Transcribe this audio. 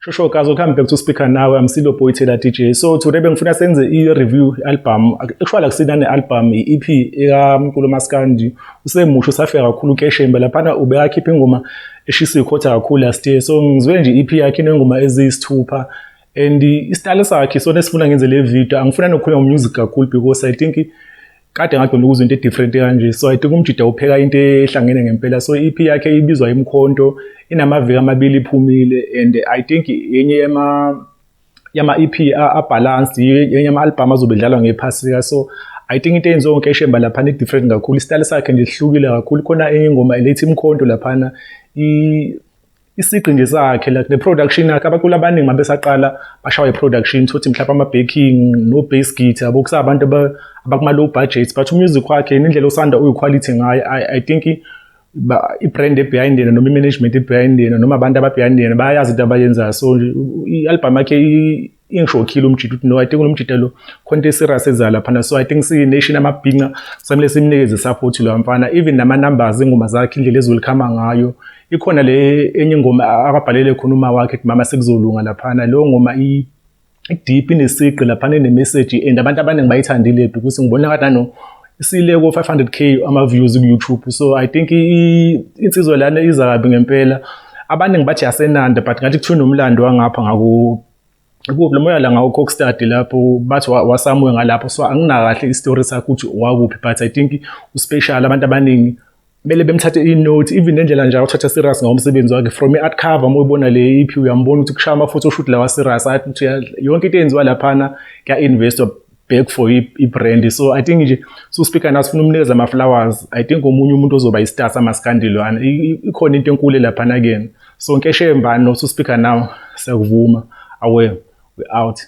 Shosho guys, welcome back to Speaker Now. I'm Silo Boy Taylor DJ. So today bengifuna senze i-review album. Actually akusina ne-album, i-EP ekaMculo Maskandi. Usemusha, usafika kakhulu uKeshemba laphana, ubekakhipha ingoma eshisa ikhotha kakhulu last year. So ngizwe nje i-EP yakhe inengoma eziyisithupha and isitayile sakhe sona esifuna ngenze le video. Angifuna nokukhuluma ngo-music kakhulu because I think kade ngagcina ukuzwa into e-different kanje. So I think umjida upheka into ehlangene ngempela. So i-EP yakhe ibizwa Imkhonto, inamaviki 2 iphumile and I think enye yama EP a-balanced, yenye ama-album azobe edlalwa ngephasika. So I think into eyenziwa uNkeshemba laphana i-different kakhulu, isitayile sakhe nje sihlukile kakhulu. Khona enye ingoma eletha imkhonto laphana, isigqi nje sakhe, like ne-production yakhe. Abaculi abaningi mabesaqala bashawa i-production, thothi mhlawumbe ama-backing no-bass guitar yabo, kusabantu abakuma-low budget, but umusic wakhe nendlela osanda uyi-quality ngayo, I think i-brand e-behind yena noma i-management e-behind yena noma abantu aba-behind yena bayayazi into abayenzayo. So nje i-album yakhe ingishokhile umjida ukuthi no, I think lo mjida lo khona into e-serious ezayo laphana. So I think siyi-nation amabhinca samele simnikeze support lo mfana, even nama-numbers ingoma zakhe, indlela ezolikhama ngayo. Ikhona le enye ingoma akabhalele khona uma wakhe ethi "Mama sekuzolunga" laphana. Leyo ngoma i-deep, inesigqi laphana, ine-message and abantu abaningi bayithandile because ngibona ngathi nano isile ko 500K ama-views ku-YouTube. So I think insizwa lana iza kabi ngempela. Abaningi bathi yasenanda, but ngathi kuthiwa nomlando wangapha ngaku kuphi lo moya la ngawo Kokstad lapho, bathi wasamuwe ngalapho. So anginakahle i-story sakhe ukuthi wakuphi, but I think uspecial. Abantu abaningi kumele bemthathe i-note, even nendlela nje awuthatha serious ngawo umsebenzi wakhe from i-art cover. Uma uyibona le EP uyambona ukuthi kushaya ama-photoshoot lawa serious, athi ukuthi yonke into eyenziwa laphana kuya-investwa back for i-brand. So I think nje so Speaker Now sifuna umnikeza ama-flowers. I think omunye umuntu ozoba i-star samaskandi lwana. Ikhona into enkulu laphana kuyena. So Nkeshemba no Speaker Now siyakuvuma. Awe, we out.